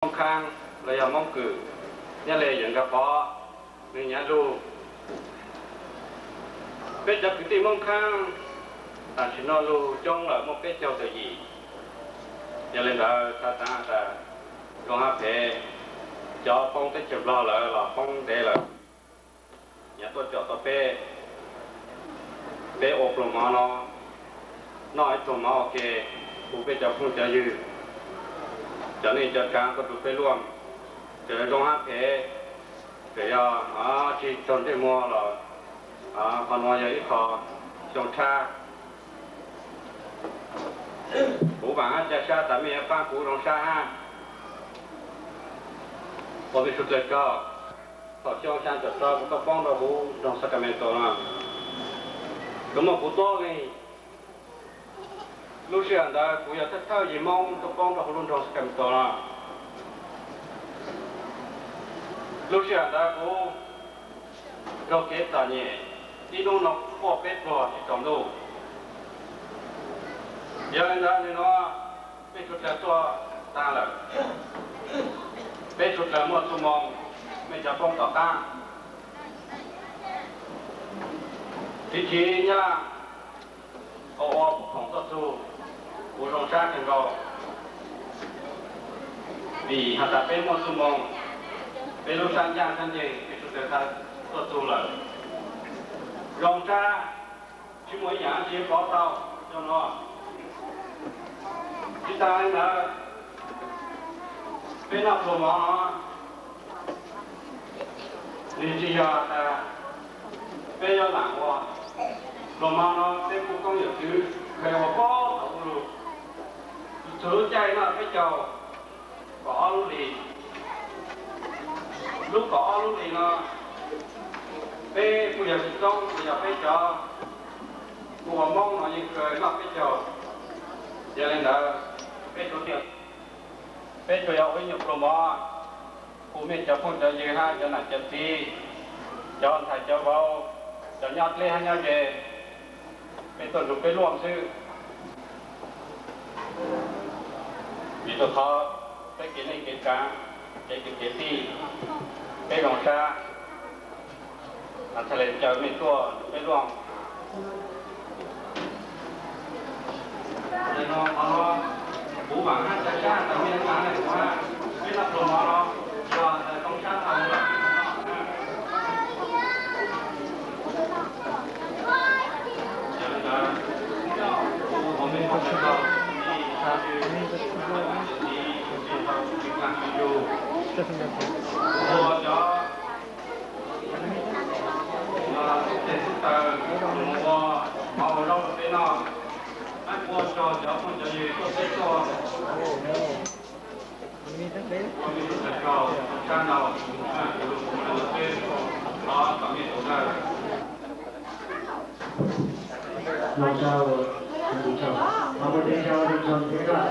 Moob Khaab los yog Moob Kwm, nyob li yawm Nkag Pov, nws nyav lug. Peb cov kwv tij Moob Khaab tam sim no lug coob lawm muaj peb caug tawm yim. Yog li ntawd txhais tau tas zoo hab phem, cov poob teb chaws Nplog lawm los poob ntev lawm, nyav tuaj com tau peb. Peb ua pluas mov no, noj ib pluas mov ua ke, hu peb cov phooj cov ywg, cov neej cov tsav tuaj rua peb luaj, txawm zoo hab phem, txawm yog tsis raug ntsej muag los qhov nuav yog ib qho xyoo tshab. Kuv vaam hab ca sab tas mej yuav paab kuv zoo sab hab. Ua mej suav dlawg tsaug, thaum xyoo xyaa caum rau kuv tuaj poob rau huv nroog Sacramento no, tsuas muaj kuv tuab leeg. Lub sij hawm ntawd kuv yog thawj thawj yig Moob tuaj poob rau huv lub nroog Sacramento no. Lub sij hawm ntawd kuv raug kev txom nyem, ib hnub no quaj peb pluag tsis tsaus ntuj. Yog li ntawd nim no mej suav dlawg tuaj taag lawm, peb suav dlawg muaj txuj moo, mej cov poob tom qaab. Txiv chiv Nyab Laaj ua ua kuv khoom tuaj txug, kuv zoo sab kawg nkaus. Vim has tas peb muaj txuj moo, peb lub sab ncaaj sab nceeg peb suav dlawg tuaj txug lawm. Zoo sab, tsis muaj ib yaam dlaab tsi pov tau cov no. Tsis taag le ntawd, peb noj pluas mov no, nwg tsis yog tas peb yuav laam ua. Pluas mov no peb kuj koob yawm txwv khaws ua pab thaum ub lug, txug lub caij noj peb caug kaum ob lub hlis. Lub kaum ob lub hlis no, peb kuj yog tsis txoob, yog peb cov kuj ua Moob no yeej khaws noj peb caug. Yog li ntawd, peb tsuas, peb tsuas yog ua ib nyuag pluas mov, hu mej cov phooj cov ywg hab cov nam cov txiv, cov ntxhais cov vauv, cov nyob dleb hab nyob ze, mej tuaj nrug peb luaj xwb. Vim rau qhov peb kev neej kev tsav, kev kwv kev tij, peb zoo sab, txhad le caw mej tuaj nrug peb luaj. Kuv vaam hab ca sab tas mej txhad le kuv hab, peb noj pluas mov no, yog zoo sab tau lawm. Ua cov tub teg tub taws ua mov ua zaub rau peb noj, hab ua tsaug cov phooj cov ywg tuaj peb tuaj. Ua mej txhad le tsaug sab ntau, kuv lug kuv le peb, thov kom mej tau dawb. Los sau, los sau, los sau, los sau.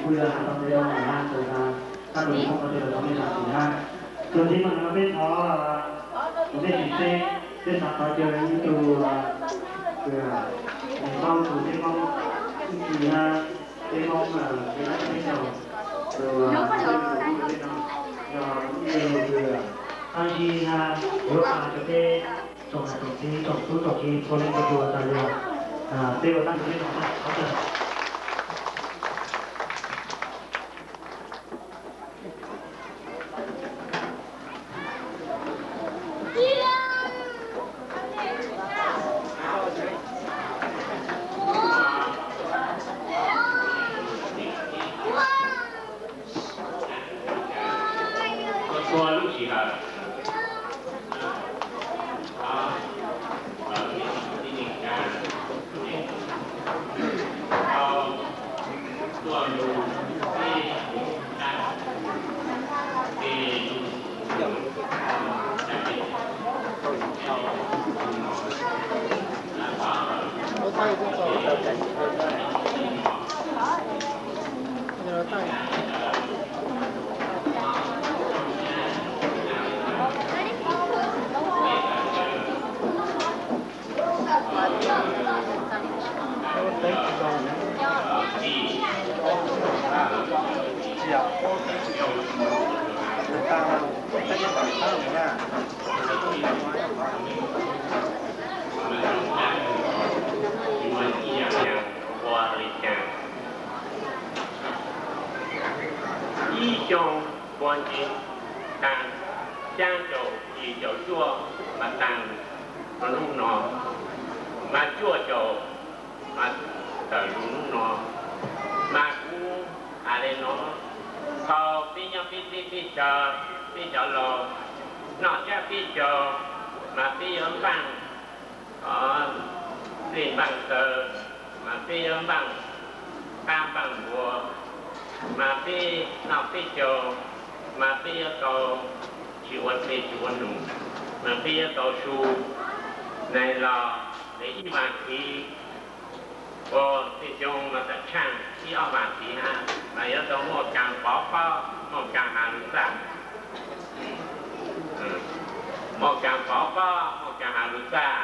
Kuv yog has tau ntawd, tag nrho peb thov, kuv tej tsis teb, peb xav thov caw ib tug kws nws paub tug teb Moob ib txhis na, teb Moob, teb Moob teb chaws, tus teb Moob teb no, yog ib tug kws qab zib hab yuav qha rau peb tsoom niam tsoom txiv tsoom tub tsoom kiv txhua leej txhua tus tas yog peb ua tab sis peb no na, thov caw. Txhua lub sij hawm, Ib xyoo pua ntsis taag, xyaa caum yim caum cuaj mas taag rua nub no, mas cuaj caum mas tawm lug nub no. Mas kuv has le nuav, thaus peb nyob peb teb peb chaw, peb cov laug noj tsab peb caug, mas peb yuav npaaj dlej npaaj taw, mas peb yuav npaaj qaab npaaj npua, mas peb noj peb caug, mas peb yuav tau tsi ua dlej tsi ua num, mas peb yuav tau su. Neeg los le ib vaam hiv, ua tej xyoo mas tam tshaaj ib ob vaam hiv hab, mas yuav tau muaj kaag pov pob, muaj kaag has lug txaj, muaj kaag pov pob, muaj kaag has lug txaj,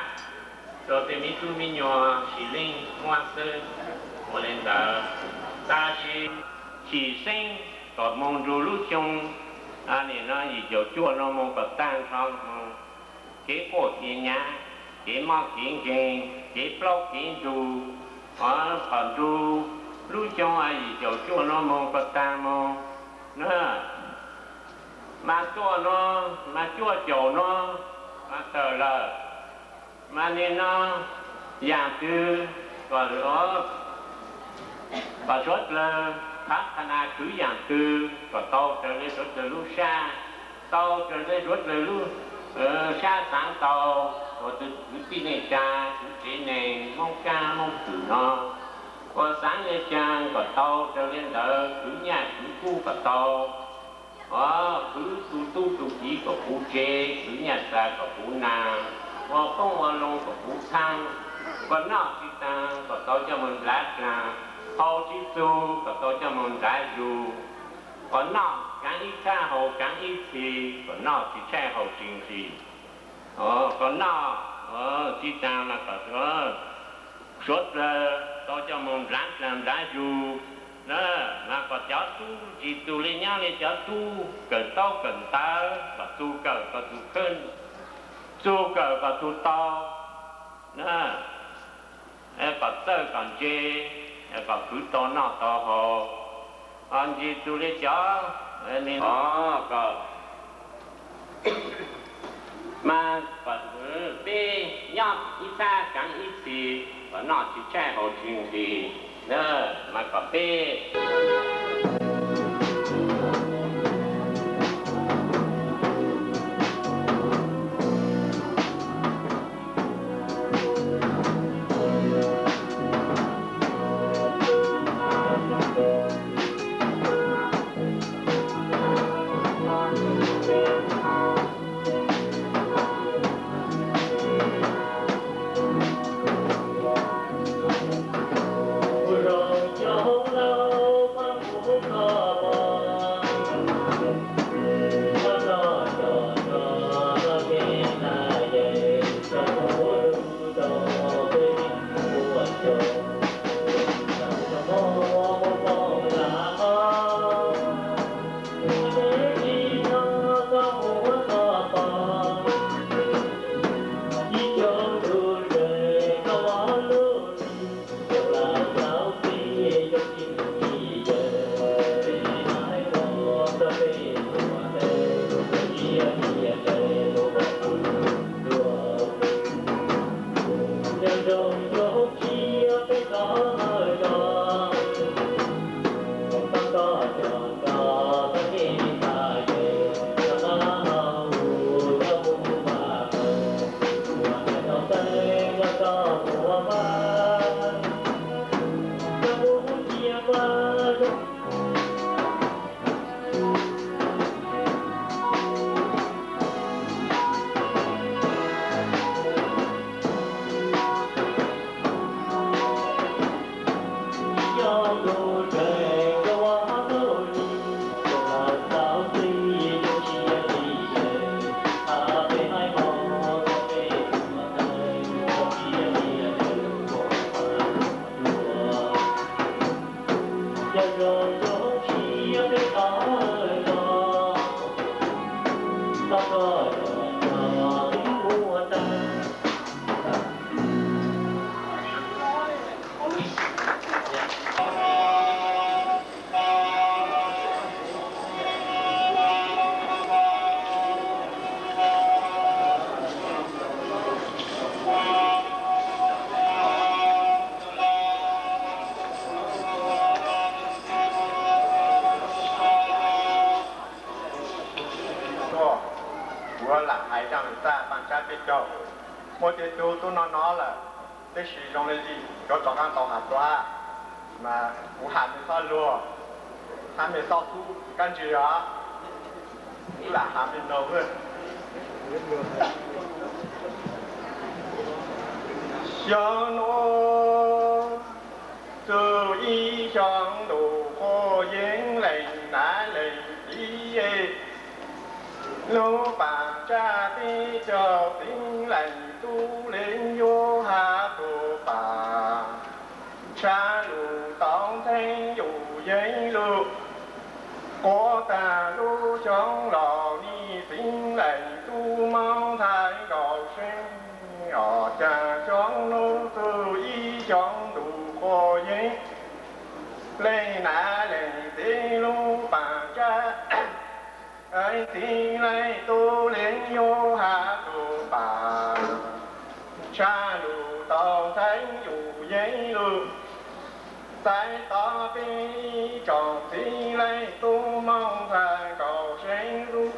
rua tej me tub me nyuam sis leej muab xwb. Ua le ntawd, tab sis chim xeeb kom moog nrug lub xyoo, nim no yim caum cuaj no moog kom taag nrho moog, kev quaj kev nyaav, kev mob kev nkeeg, kev plaub kev ntug, kom nrug lub xyoo yim caum cuaj no moog kom taag moog na. Mas tuaj no, mas cuaj caum no, mas tawm lawm, mas nim no yaam twg kom, kom suav dlawg phav qha nas khwv yaam twg kom tau raws le suav dlawg lub sab, tau raws le suav dlawg lub sab xaav tau, ua tus kwv tij neej tsaa, kwv tsev neeg, Moob Kaab Moob Twm no, ua xaav le caag kom tau raws le ntawd, khwv nyaj khwv kub kom tau. Khwv tu tub tu kiv kom puv tsev, khwv nyaj txag kom puv naag, ua qoob ua loo kom puv txhaab, kom noj tsi taag kom tau coj moog nrad dlaag, haus tsi txug kom tau coj moog nrad zug, kom noj kaav ib txhab haus kaav ib txhis, kom noj tsi tshaij haus tsi nqhis, kom noj tsi taag mas kom suav dlawg tau coj moog nrad dlaag nrad zug na. Mas kom cov tub ntsis txug le nyob le cov tub kawm ntaub kawm ntawv, kom txug kawm kom txug khwb, txug kawm kom txug tau na, kom txawj kom ntse, kom khwv tau noj tau haus. Ntsis txug le cov kom, mas kom peb nyob ib txhab kaav ib txhis, kom noj tsi tshaij haus tsi nqhis, mas kom peb Tuaj, kuv lam hais zaj lus txaj Paj Tsab peb caug. Muaj tej tug tub no no lawm, tab sis zoo li cov rov qab tau has tuaj, mas kuv has mej txhob luag, hab mej txhob xub kab ntsig os. Kuv lam has mej no. Xyoo no txug ib xyoo ntuj quas yeeb leej nam leej txiv, lub Paj Tsab peb caug txiv leej tub leej yuav has tug Paj Tsab lug tau ntxeev yus yeeb lug. Quas tag lub xyoo los nij txiv leej tub moog ntxhais nkaus seeb, os caag xyoo nuav txug ib xyoo ntuj quas yeeb leej nam leej txiv lub Paj Tsab txiv leej tub leej yuav has tug Paj Tsab lug tau ntxeev yus yeeb lug. Txais tau peb ib tsoom txiv leej tub moog ntxhais nkaus seeb lug.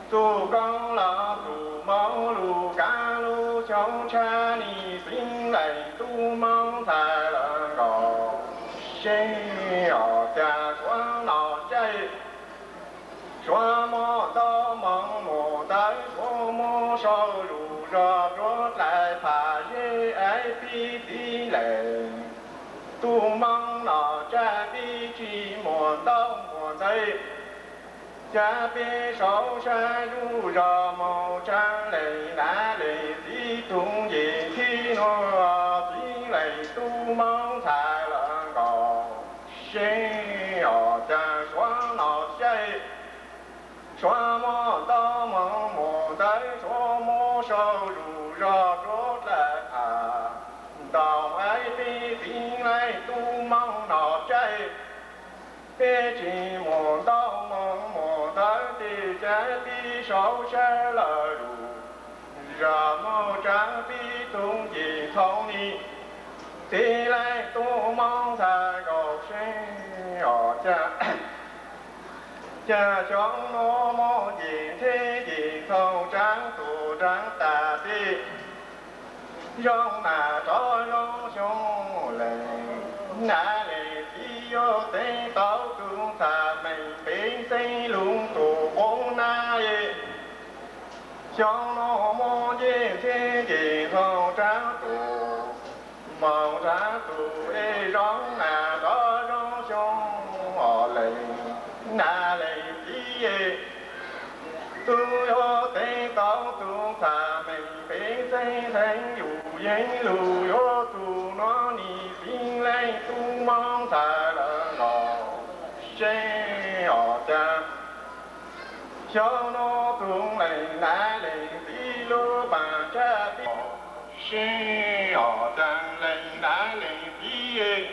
Txug koob los txug moog lug kaav lub xyoo tshab nij txiv leej tub moog ntxhais lug nkaus seeb, os caag suav nom caij, suav muaj ntau moog muaj ntawv, suav muab sau lug zog rua dlais pham zeb, es peb txiv leej tub moog nom tsab peb tsi muaj ntau muaj ntawv. Ca peb sau sab zuj zog moog tsaa leej nam leej txiv tug ncej thib nuav, txiv leej tub moog ntxhais lug nkaus seeb, os caag suav nom caij, suav muaj ntau moog muaj ntawv, suav muab sau lug zog rua dlais pham ntau, es peb txiv leej tub moog nom caij, peb tsi muaj ntau moog muaj ntawv, tes ca peb sau sab lug zog moog tsaa peb tug ncej thoob nij txiv leej tub moog ntxhais nkaus seeb, os caag, caag xyoo nuav muaj ncej theb ncej thoob tsaa tug tsaa tag teb. Zoo nam rov zoo xyoo leej nam leej txiv yuav teev tau tug ntxhais meej pem xeeb lug tug qoob nab. Xyoo nuav muaj ncej theb ncej thoob tsaa tug moog tsaa tug, es zoo nam rov zoo xyoo leej nam leej txiv tug yuav teev tau tug ntxhais meej pem xeeb teev yus yeeb lug, yuav tug nuav nij txiv leej tub moog ntxhais lug nkaus seeb, os caag xyoo nuav tug leej nam leej txiv lub paag tshaj pib seeb, os caag leej nam leej txiv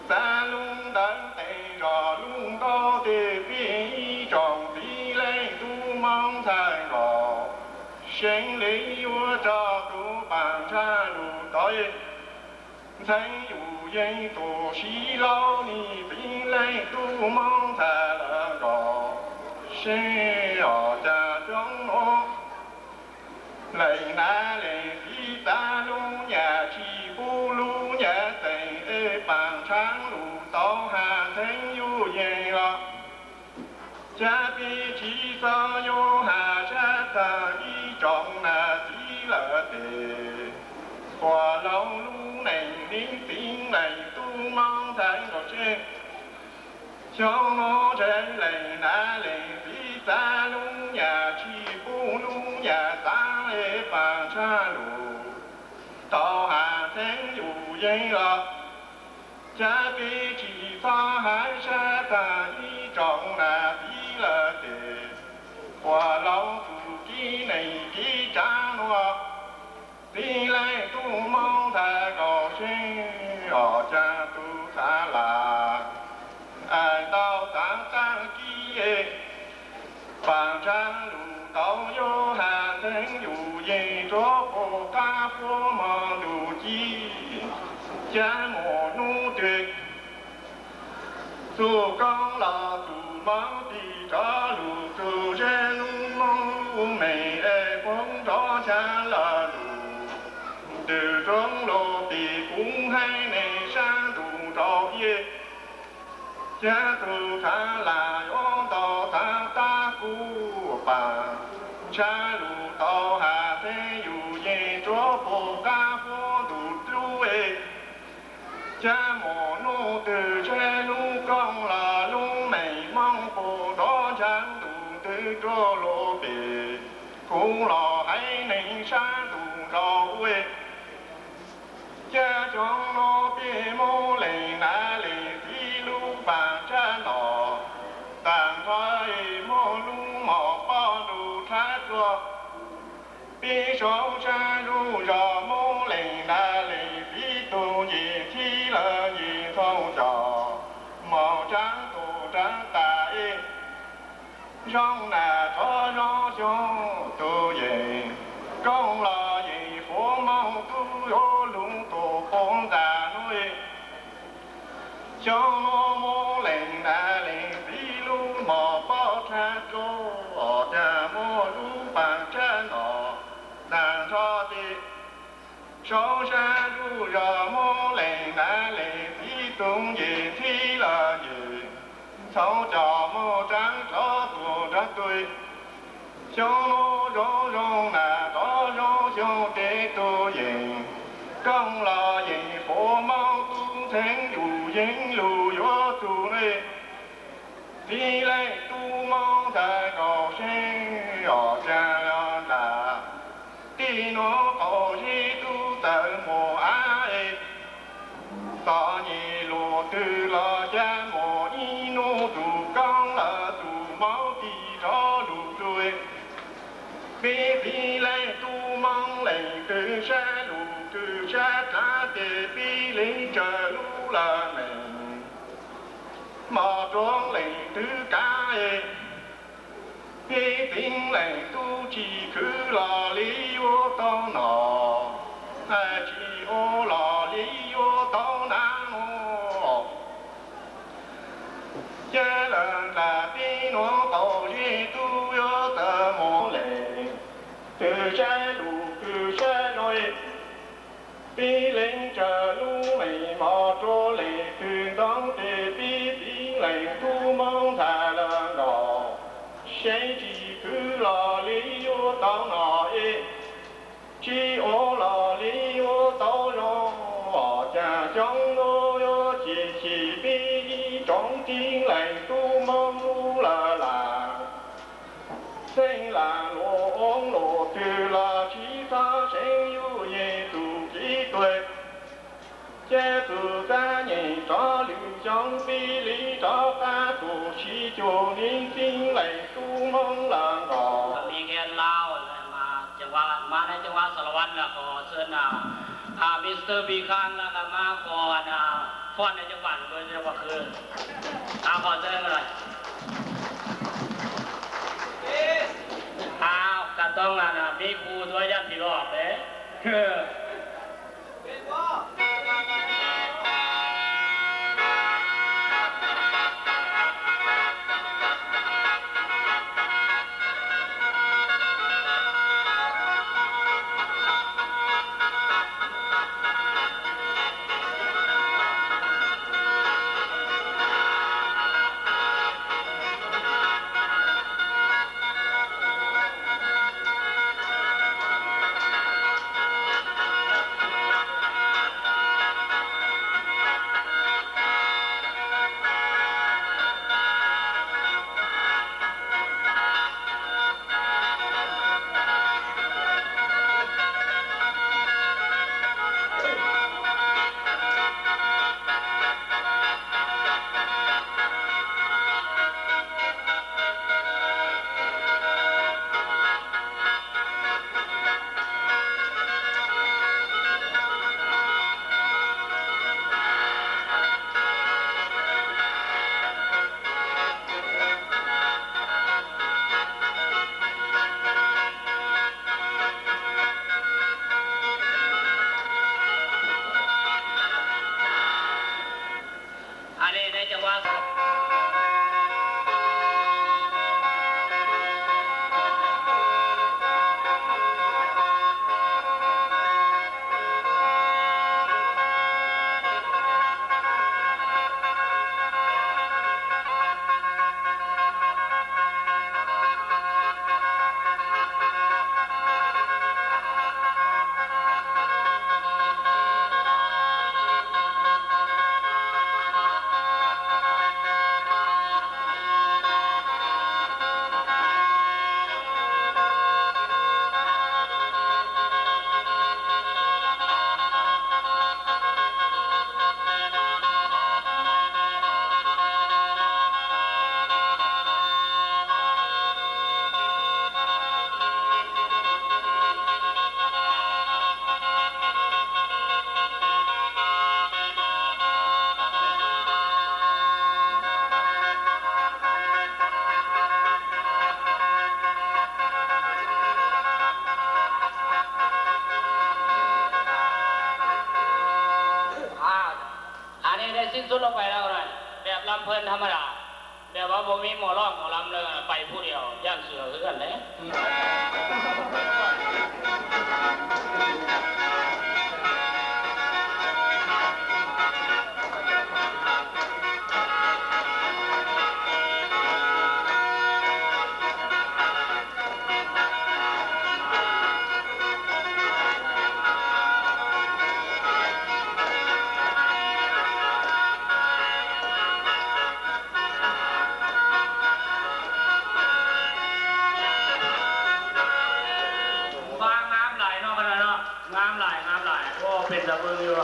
txav lub ntawv tes zog lub ntaub tes, peb ib tsoom txiv leej tub moog ntxhais nkaus seeb, le yuav rau tug paag tshaj lug tau ntxhais yus yeeb tug sib laub nij txiv leej tub moog ntxhais lug nkaus seeb, os caag xyoo nuav leej nam leej txiv txav lub nyaj tsi pub lub nyaj teem, es paag tshaj lug tau has ntxhais yus yeeb los. Ca peb tsi txhob yuav has sab tag ib tsoom nam txiv lawm tes, puag laug lub neej nij txiv leej tub moog ntxhais nkaus seeb. Xyoo nuav ntshai leej nam leej txiv txav lub nyaj tsi pub lub nyaj xaav, es paag tshaj lug tau has ntxhais yus yeeb los. Ca peb tsi Txhob hais sab tag ib tsoom nas txiv lawm ces, ua laus tus kib neeg kib tsav nuav, txiv leej tub Moob ntxhais Nkaus Seeb, ob caag tug txhav las, hais ntau txav taag kib, paam tshaav lug tau yuav has theeb yug yeej rua puag qab huab moog ntuj ci, ca muaj nub twg txug koob los txug Moob tig rov lug txug zeb lub Moob lub meej es poob nrov ncha lug, ntws roob lug tim kuv haiv neeg sab ntuj rau yej. Ca tug txhav las yuav ntau txav taag kuv, paam tshaav lug tau has theeb yug yeej rua puag qab huab ntuj dlub es, ca muaj nub twg zeb lub koob los lub meej Moob puag nrov ncha ntuj ntws rua lug pem, kuv los haiv neeg sab ntuj rau ua. Ca xyoo nuav peb muab leej nam leej txiv lub paam tshaav nom, taag nrho muab lub mom pob ntuj rhav dlua. Peb sau sab zuj zog muab leej nam leej txiv tug nce ntxhib lawm nce ntxhoo coj, moog tsaav tug tsaav tas es, zoo nam rov zoo xyoo tug yeej, koob los yeej huv moog tub yuav lug tug puag ntxag nuav. Xyoo nuav muab leej nam leej txiv lub mom pob rhav dlua, ca muab lub paam tshaav nom, taag nrho ces sau sab zuj zog muab leej nam leej txiv tug nce ntxhib lawm nce ntxhoo coj moog tsaav rov tug tsaav tug. Xyoo nuav zoo zoo nam rov zoo xyoo tej tug yeej, koob los yeej huv moog tub theeb yug yeej lug yuav tug nuav. Txiv leej tub Moob ntxhais Nkaus Seeb, ob caag lug ntaag, tib nuav qaum zeb tub tawm muag av es, txom nyem luag twg los ca muaj ib nub tug koob lawm tug Moob tig rov lug dlua. Peb txiv leej tub Moob leej twg sab lug kws sab dlaav ces peb leej tsawg lub lawm meej, mog rua leej twg kav es, peb txiv leej tub tsi khwv los li yuav tau nom, tsi ua los li yuav tau nam nuav. Ca lawm ntaag peb nuav qaum zeb tub yuav tawm muag leej, twg sab lug kws sab zoo, peb leej tsawg lub meej, mog rua leej twg ntoo ces peb txiv leej tub Moob ntxhais lawm nkaus, seb tsi khwv los li yuav tau nom es, tsi ua los li yuav tau zoo. Ob caag xyoo nuav yuav chim chim peb ib tsoom txiv leej tub Moob lub lawm las, xeeb lam luag ua luag twg los tsi txhob seev yug yeej tug kib tuag. Ca tug xab nyem rov lwm xyoo peb li rov qab tug sib cuag me txiv leej tub Moob lawm nkaus. Mv kheev laus mas ceeb hua, mas nab ceeb hua Sarawan lawm qhov xwb na, Mister Bi Khang lawm mas qhov na, Phoj na cov pam qhov xwb, qhov xwb na. Ab, koj toob na, meb kuv tuaj yaj ntxiv los peb. อันนี้ได้สิ้นสุดลงไปแล้วนะ แบบลำเพลินธรรมดา แบบว่าบ่มีหมอร้องหมอลำเลยนะ ไปผู้เดียว ย่านเสือคือกันเด้ งามหลายเนาะ ขนาดเนาะ งามหลาย งามหลาย โอ้ เป็นตาเบิ่งอยู่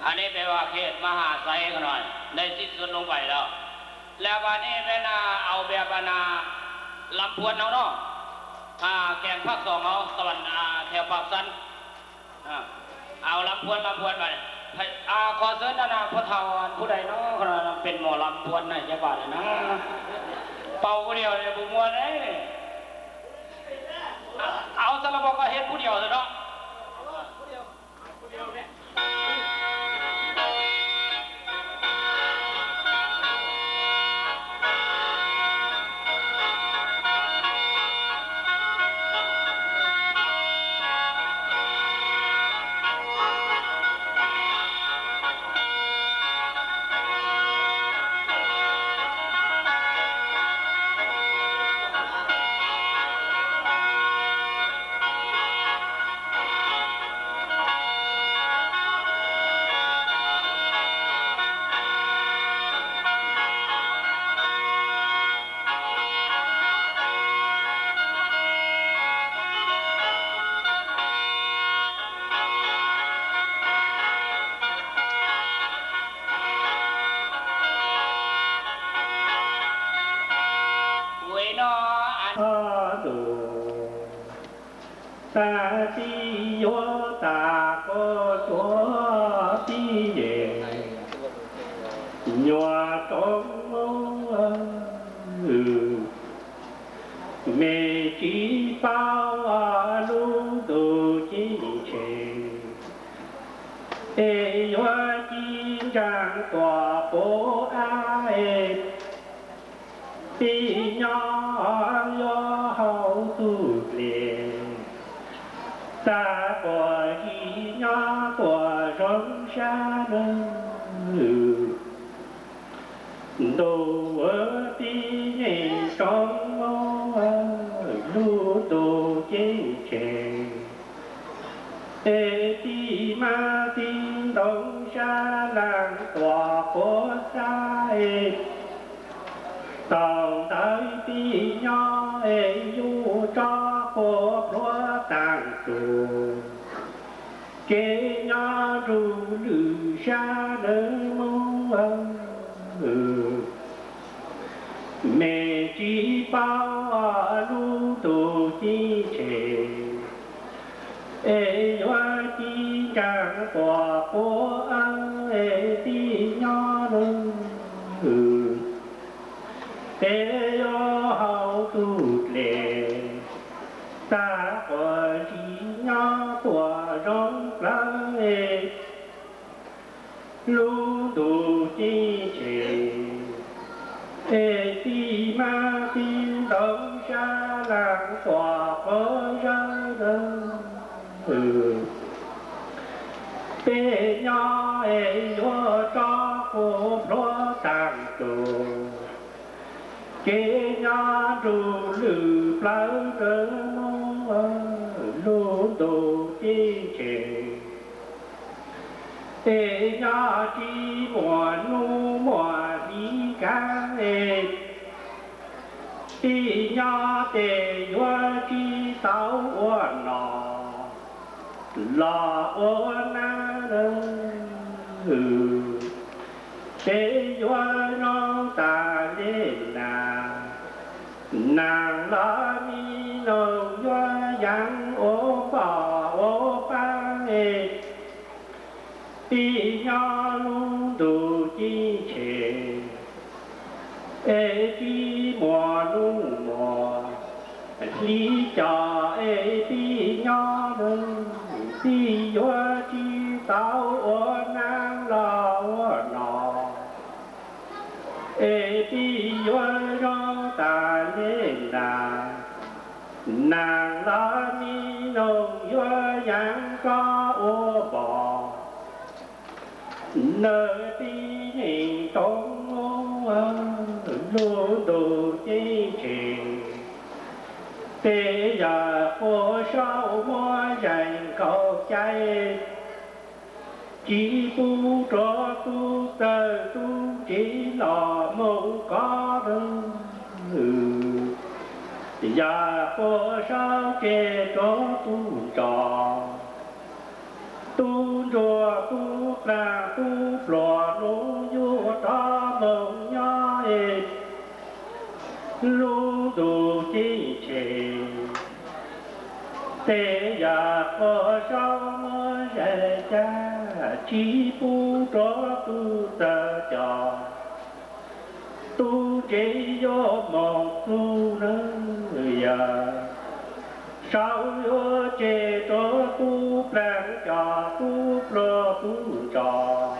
อันนี้แปลว่าเขตมหาไซขน่อย ได้สิ้นสุดลงไปแล้ว แล้วบัดนี้แม่นเอาแบบอันน่ะลำพวนเอาเนาะ อ่า แกงภาคสองเอา ตะวัน อ่า แถวปากสัน อ่า เอาลำพวน ลำพวนไป อ่า ขอเชิญอันน่ะพ่อเฒ่าอันผู้ใดเนาะ ขน่อยเป็นหมอลำพวนนะ จักบาทนะ เป่าผู้เดียวเลยบ่ม่วนเด้ เอาซะละบ่ ก็เฮ็ดผู้เดียวซะเนาะ tib yuav tas koj tuav tib yees nyuag roob Hmoob. Me tsis paub lub ntuj ceeb tsheej es yuav ci ntsaam tuam quav av es tib nyob yuav hauv tus dlej tag quas zis nyob tuaj zoo sab lawm. Ntuj, tib yees roob Hmoob, lub ntuj ceeb tsheej es tib mab tib ntoo sab laag tuam quav xab es tau ntawd tib nyob es yuav tso quav pluav taag tug kev nyob nrug lwm sab lawm Hmoob. Me tsis paub lub ntuj ceeb tsheej es yuav ci ntsaam tuam quav av es tib nyob lawm. Tes yuav hauv tus dlej tag quas zis nyob tuaj zoo plawv es lub ntuj ceeb tsheej es tib mab tib ntoo sab laag tuam quav zawb lawm. Peb nyob es yuav tso quav pluav taag tug kev nyob nrug lwm plawv lawm Hmoob. Lub ntuj ceeb tsheej es nyob tsis muaj hnub muaj hli kag es tib nyob tes yuav tsis tau ua nom los ua nab lawm. Peb yuav zoo tas le nag, nag los mi noog yuav yaav ua pom ua pab es tib nyob lub ntuj ceeb tsheej es tsis muaj hnub muaj hli coj es tib nyob lawm, tib yuav tsis tau ua nab los ua nom es tib yuav zoo tas le nag, nag los mi noog yuav yaav tso ua pom. Nawb tib neeg tsoom Hmoob, lub ntuj ceeb tsheej, tes yog quas saub muab zeeg kaum cai, tsis pub rua tub txawg tub ntse los moog kov lawm. Yog quas saub tseg rua tub ntsuag, tub ntsuag tub dlaag tub pluag nuav yuav rov moog nyob es lub ntuj ceeb tsheej. Tes yog quas saub muab zeeg cai, tsis pub rua tub txawg cov tub ntse yuav moog txug nawb. Yog saub yuav tseg rua tub dlaag cov tub pluag tub ntsuag,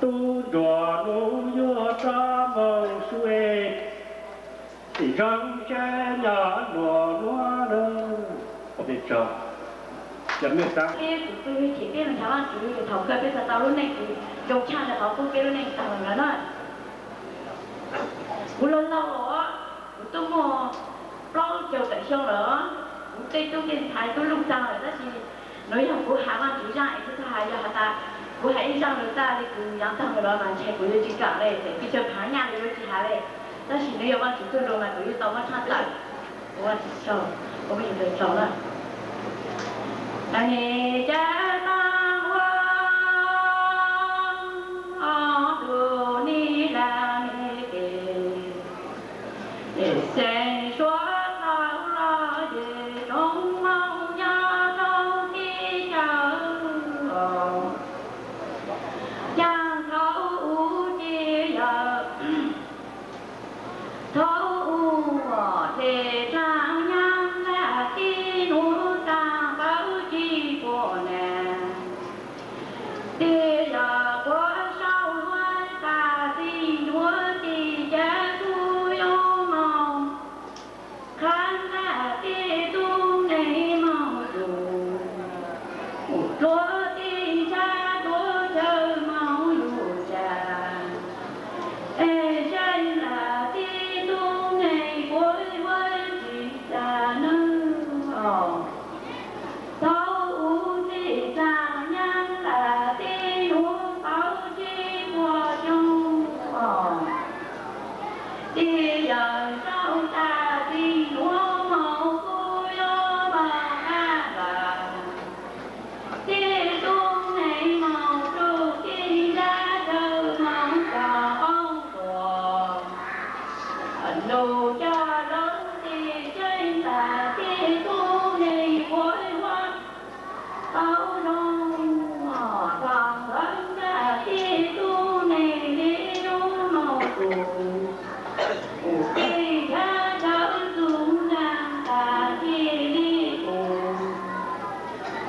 tub ntsuag nuav yuav rov moog sua zoo sab nyob nuav nuav nawb. Ua peb tsaug. Cov mej xaav, peb tus txuj me chim peb mus nrhav Vaajtswv thaum kawg peb tau tau lub neej kws zoo tshaj le qhov pub peb lub neej taag lawm na. Kuv laug laug os, kuv twb muaj plaub caug tawm xyoo lawm, kuv tej tub tej ntxhais tub luj taag lawm, tab sis nuav yog kuv has Vaajtswv zaaj es kuv txhaj has, yog has tas kuv has ib zaaj lawm tag le kws yaav taag lawm los mas ntshe kuv yuav tsis kaam le, peb caug phaav nyaj le yuav tsis has le. Tab sis nws yog Vaajtswv txuj lug mas kuv yeej tau muab tshaj tawm. Kuv Vaajtswv tsaug, kuv muaj yug tau tsaug na. Nim cas tau ua tus nij laj me tes, xeem suav tau los ces tsoom Moob nyob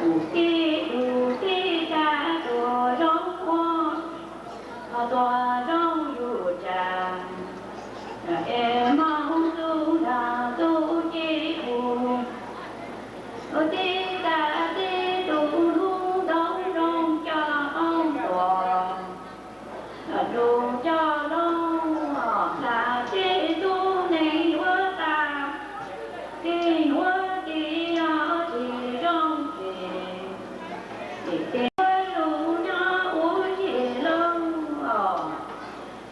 Tib tug tib tag tuaj zoo ua, tuaj zoo yus tsav, es Hmoob txuj nrag txuj ci kuv, tib tag tib tug hnub ntoo zoo coj qoob tuaj. Lus cog loo hla tib tug neeg ua tas, tib nuav tib yog tsis zoo tsis, tib lub nyob ua tsis loo,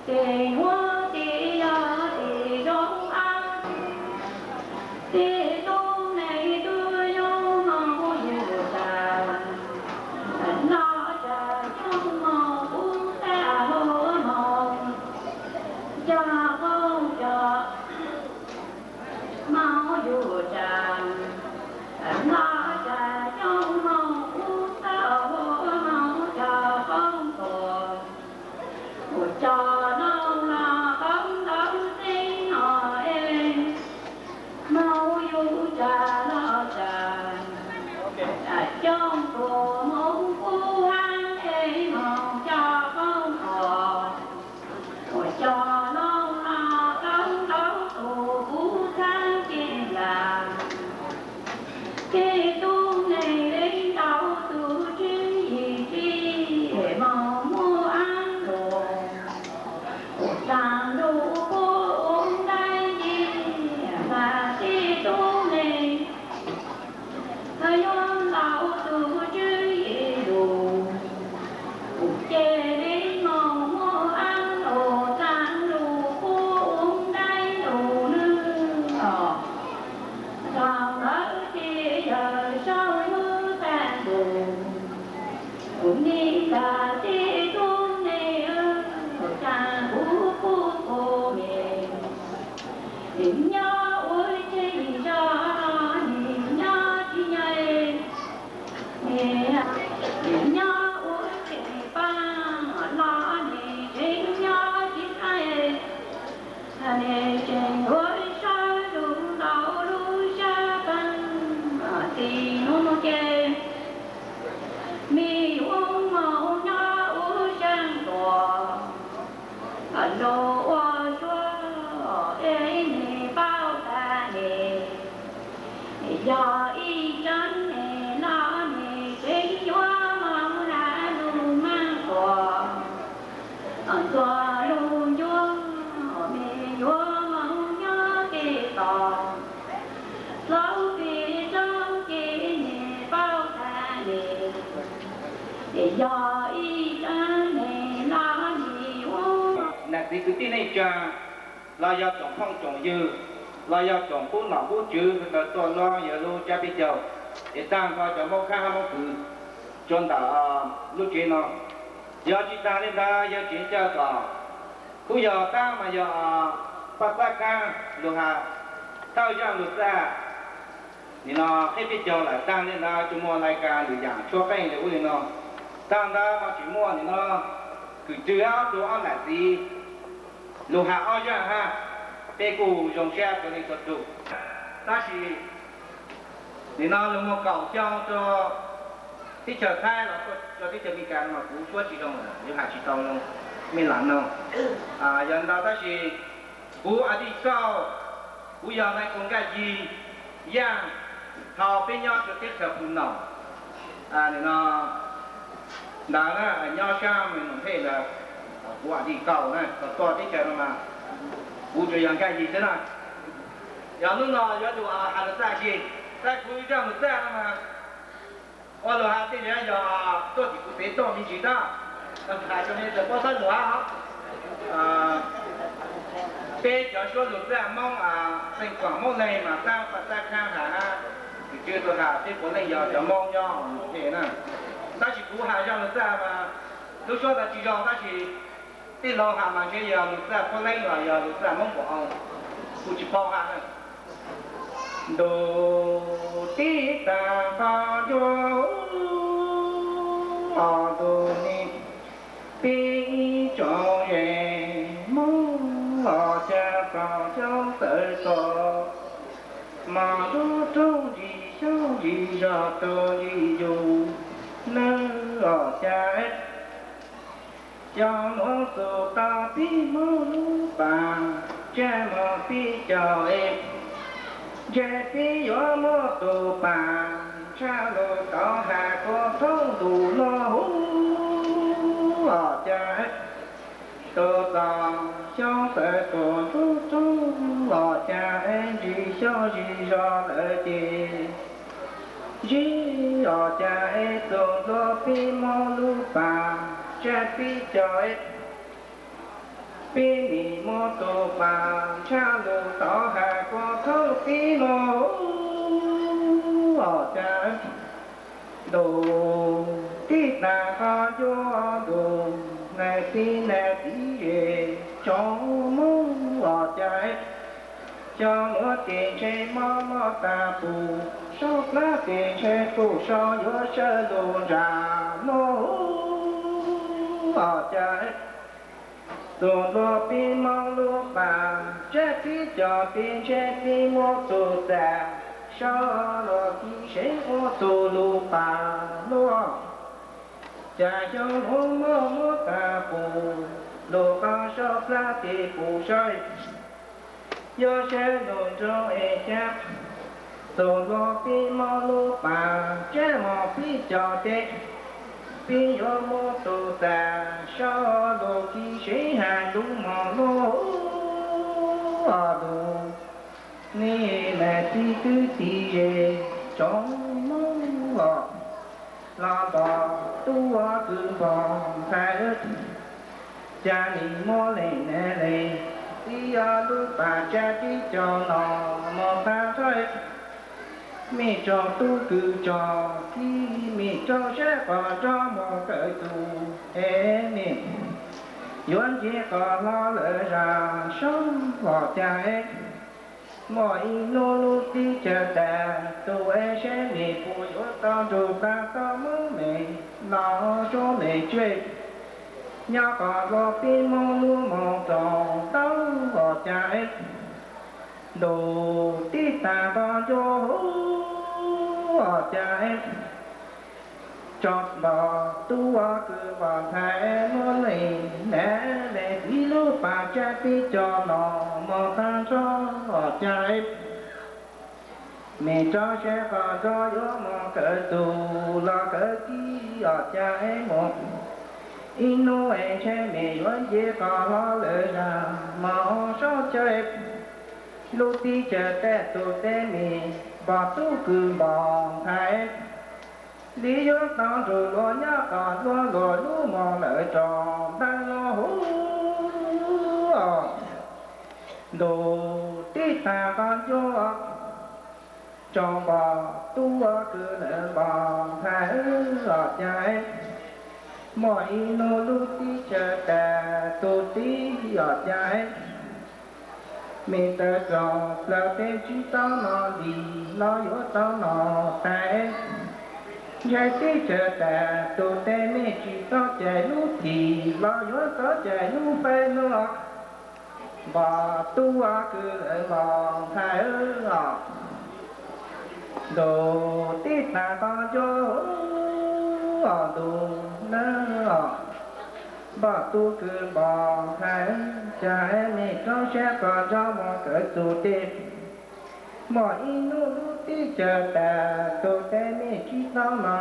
tib nuav tib yog tsis zoo ab. Tib tug neeg tub yoog moog yug tas, los tas coob moog ub tag hluas moog, cog qoob cog moog yug tas, los tas coob moog ub tag hluas moog cog qoob tuaj. Ua cog loo los qoob ntau xeeb no es, moog yug tas los tas, coob tuaj moog ub haab es moog cog qoob tuaj. Ua cog loo los qoob ntau tuaj kuv txhab ces las, tib tug neeg le ntau tug tswv yim tsi, moog muaj ab lug, ua taag lug puab ua ntaib yig, mas tib tug neeg yuav ntau tug tswv yim lug, kuv ces le moog muaj ab lug taag lug puab ua ntaib lug lwm os. Thaum ntawd ces yawg sau lub tag lug, kuv nim tas tib tug neeg, ua taag kuv puab kuv mej, nim nyob ua tseem zog los nim nyob tsis nyaij, nim nyob ua tseem paab los nim tseem nyob tsis qaij, nim tseem ua sawv lug ntau lub sab paab. Txij nuav mus ces mej yuav moog nyob ua saab ntuas, lug ua suab es nim paub tas nim, yog ib tsaab nim los nim tseem yuav moog hla lug maab tuaj, tuaj lug ncuab, mej yuav moog nyob kev tos, txhob pib tsob kev nim paub tas nim, yog ib tsaab nim los nim ua. Nam txiv kwv tij neej tsaa, los yog tsoom phooj tsoom ywg, los yog tsoom qub nom qub tswv sawv daws tuaj luag yawg lub tsab peb caug, es taag nrho cov Moob Khab hab Moob Kws rua ntawm lub tsev no. Yog tsis taag le ntawd yog tsev cawj tom, kuj yog taab mas yog Paj Xab Khaab lug has thawj zaaj lug txaj. Nim no qheb peb caug lawm, taag le ntawd tsuas muaj lais kas lwm yaam tshuab qeej le ub le no. Taag ntawd mas tseem muaj nim no kws tswv hab ob tug ob nam txiv lug has ob zaaj hab, peb kuj zoo sab rua leej txhua tug. Tab sis nim no lug muag kaum xyoo rua teb chaws Thaib los rua teb chaws Amelikas no mas kuv suab tsis zoo lawm, yuav has tsis tau zoo mej lam noog. Yog ntawd tab sis kuv As Dij Kauj, kuv yog Nais Koos Nkaj Yig Yaaj, thaus peb nyob rua teb chaws Phu Noom no ntawd na, nyob saab Mes Noom Thej ntawd, kuv As Dij Kauj na, thaus tuaj teb chaws no mas kuv tsuas yog Nkaj Yig xwb na. Yog hnub no yuav lug has lug txaj si, txaj kuv zaaj lug txaj no mas ua lug has tej zaum yog tuaj tim kuv tev tuaj me ntsis na, has rua mej txawm paub txhawb lug hab. Peb cov suab lug txaj Moob, xeem Koom Moob Leeg mas taab Paj Xab Khaab has hab, kws tswv tau has peb puav leej yog cov Moob nyob Mes Noom Thej na. Tab sis kuv has zaaj lug txaj mas lub suab ntawd tsis zoo, tab sis tij laug has mas ntshe yog lug txaj Puab Leeb los yog lug txaj Moob Npaum Oos, kuv tsis paub hab na. Ntuj tib tag qhov ncua, ntuj nim pib tsoom ze, Moob los ca qaum coob txawv txog, mas nruab rooj ntsis xyoob ntsis Tus yim yus neeg los cas, cov muab tus tau pib muab lub pas, tsaj mos pib cov es, ntshe pib yuav muab tus pas tshaj lug tau has kua thoob ntuj no huv los cas. Tus txos xyoob tawm tus ntsuj ntsuj los cas es ntsis xyoob zis zos lawm ces zib los cas es tus nplua pib muab lub pas tsaj pib cov es, pib nim muab tus pas tshaj lug tau has kua thoob pib no huv los cas. Ntuj tib tag qhov ncua ntuj, nais txiv nais txiv zej tsoom Hmoob los cas, xyov muab tes ntshe mob mob tag pus, saub plab tes ntshe kuj saub yuav sawv lug nram no huv los cas. Tus nplua pib muab lub pas tsaj pib cov pib ntshe pib muab tus txas, saub los kiv seev ua tus lub pas luaj. Cas xyoob huv muab muab tag pus, lub qhov saub plab tes pus saib, yuav sawv lug nroo es xyab. Tus nplua pib muab lub pas tsaj mos pib cov tes, pib yuav muab tus txas, saub los kiv seev has lub mos luaj huv los. Neb nais txiv kwv tij zej tsoom Hmoob los, los npog tub kws npog ntxhais, cas nim muab lees nais lees txiv lub pas tsaj pib cov no mus tag nrho. Mej tsoom tub kws tsoom kwv, mej rau sab qos nrog mus kawm tus es mej yuav nce qos hlo lawm zaj soob los cas es, muaj ib hnub lub teb chaws tas tus es seb mej puas yuav tau nrug tag tau Hmoob mej los suav mej tswv, nyob qos luag pib Hmoob lub moo txoos tau los cas es, ntuj tib tag qhov ncua huv los cas es, tsoom npog tub kws npog ntxhais, muab lees nais lees txiv lub pas tsaj pib cov no mus tag nrho los cas es, mej rau sab qos nrog yuav mus kawm tus los kawm txiv los cas es mus, ib hnub es ntshe mej yuav nce qos hlo lawm zaj mus sab cawv. Lub teb chaws tas tus teb mej npog tub kws npog ntxhais, li yuav tau nrug luag nyob qos luag luag lub moo lawm tsoom ntawd los huv os. Ntuj tib tag qhov ncua, tsoom npog tub kws lawv npog ntxhais los cas es, muaj ib hnub lub teb chaws tas tus teb los cas es, mej tawm txog plaws teb tsis tau no nti los yuav tau no tas, ntshe teb chaws tas tus teb mej tsis txhob cais lub thim los yuav txhob cais lub faib no. Npog tub kws lawv npog ntxhais os, ntuj tib tag qhov ncua os, ntuj nawb os. Npog tub kws npog ntxhais, cas mej rau sab qos nrog mus kawm tus teb, muaj ib hnub lub teb chaws tas tus teb mej tsis txhob no,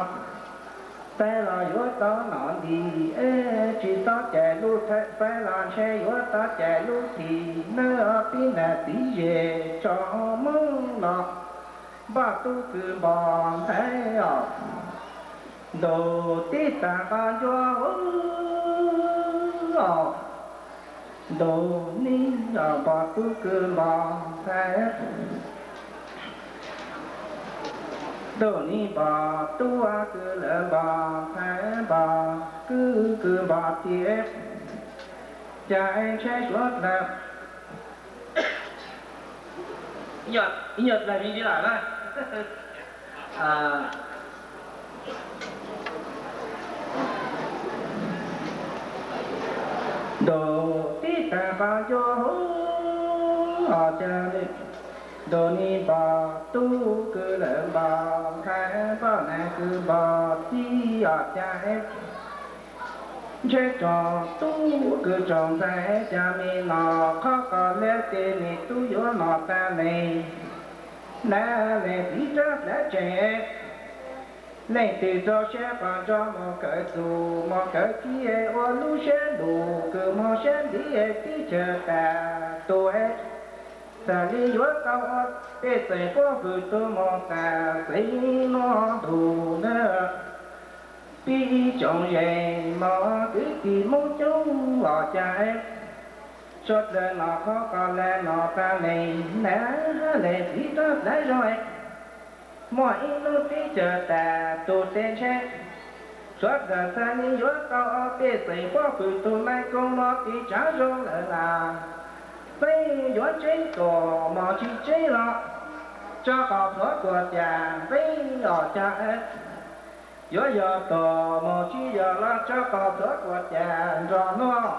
faib los yuav txhob no nti, es tsis txhob cais lub faib los ntshe yuav txhob cais lub thim nawb os tib nais txiv zej tsoom Hmoob los. Npog tub kws npog ntxhais os, ntuj tib tag qhov ncua os, ntuj neb os npog tub kws npog ntxhais, ntuj neb npog tub kws lawv npog ntxhais, npog kwv kws npog txiv, cas ntshe suav dlawg Ib nyuag dlaig me ntsis lawm na. Ntuj tib tag qhov ncua huv os, cas Tus ni npog tub kws lawm npog ntxhais, npog nais kws npog txiv os cas es. Ntshe tsoom tub kws tsoom ntxhais cas me no, qhov qos liab tes me tub yuav no tag ne. Nab leej txiv rab dlav tseem, leej twg rau siab qos nrog mus kawm tus mus kawm txiv, ua lub siab lug kws mus siab ntiv tib chaws tas tus. Xav li yuav tau ua pej xeem puab hwm tus mus tas xeev nuav ntuj na. Pib tsoom ze mog kwv tij Hmoob coob los cas, suav dlawg no qhov qos le no tag ne. Nab leej txiv rab dlav zoo, muaj ib hnub tib chaws tas tus tes ntshe. Suav dlawg xav li yuav tau ua pej xeem puab hwm tus, Maiv Koob nuav tiv tsaav zoo lawm las. Peb yuav tseeb tus mog tsis tseeb los, tso qos plhuav kuas cas peb os cas. Yuav yog tus mog tsis yog los, tso qos plhuav kuas cas nrog nuav.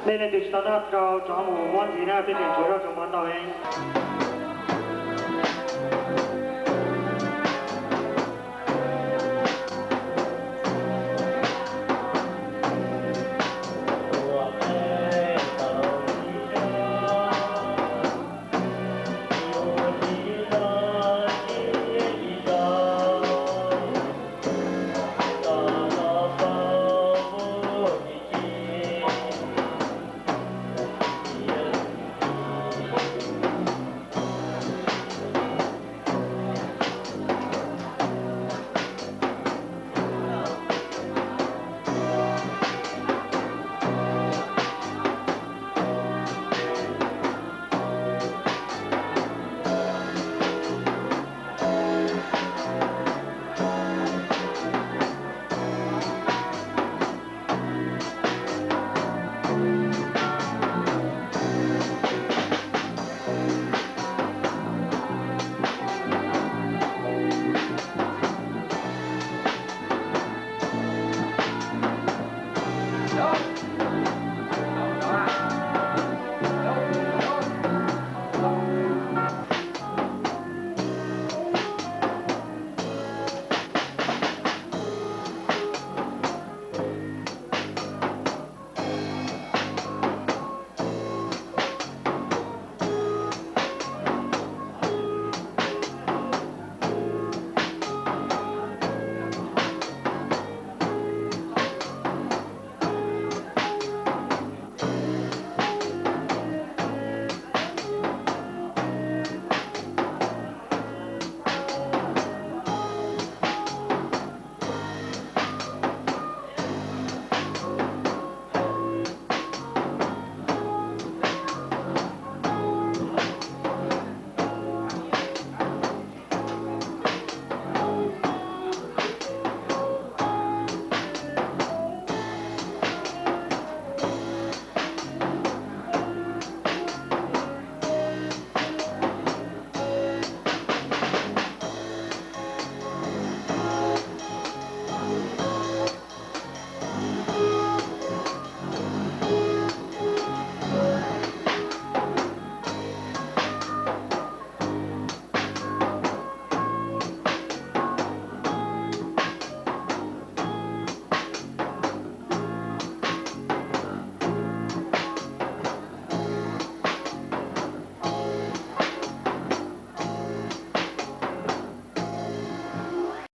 Nej leej twg tsis tau noj rau tso mus muab ntxiv na, peb tseem tshuav zog tseem npog ntau heev.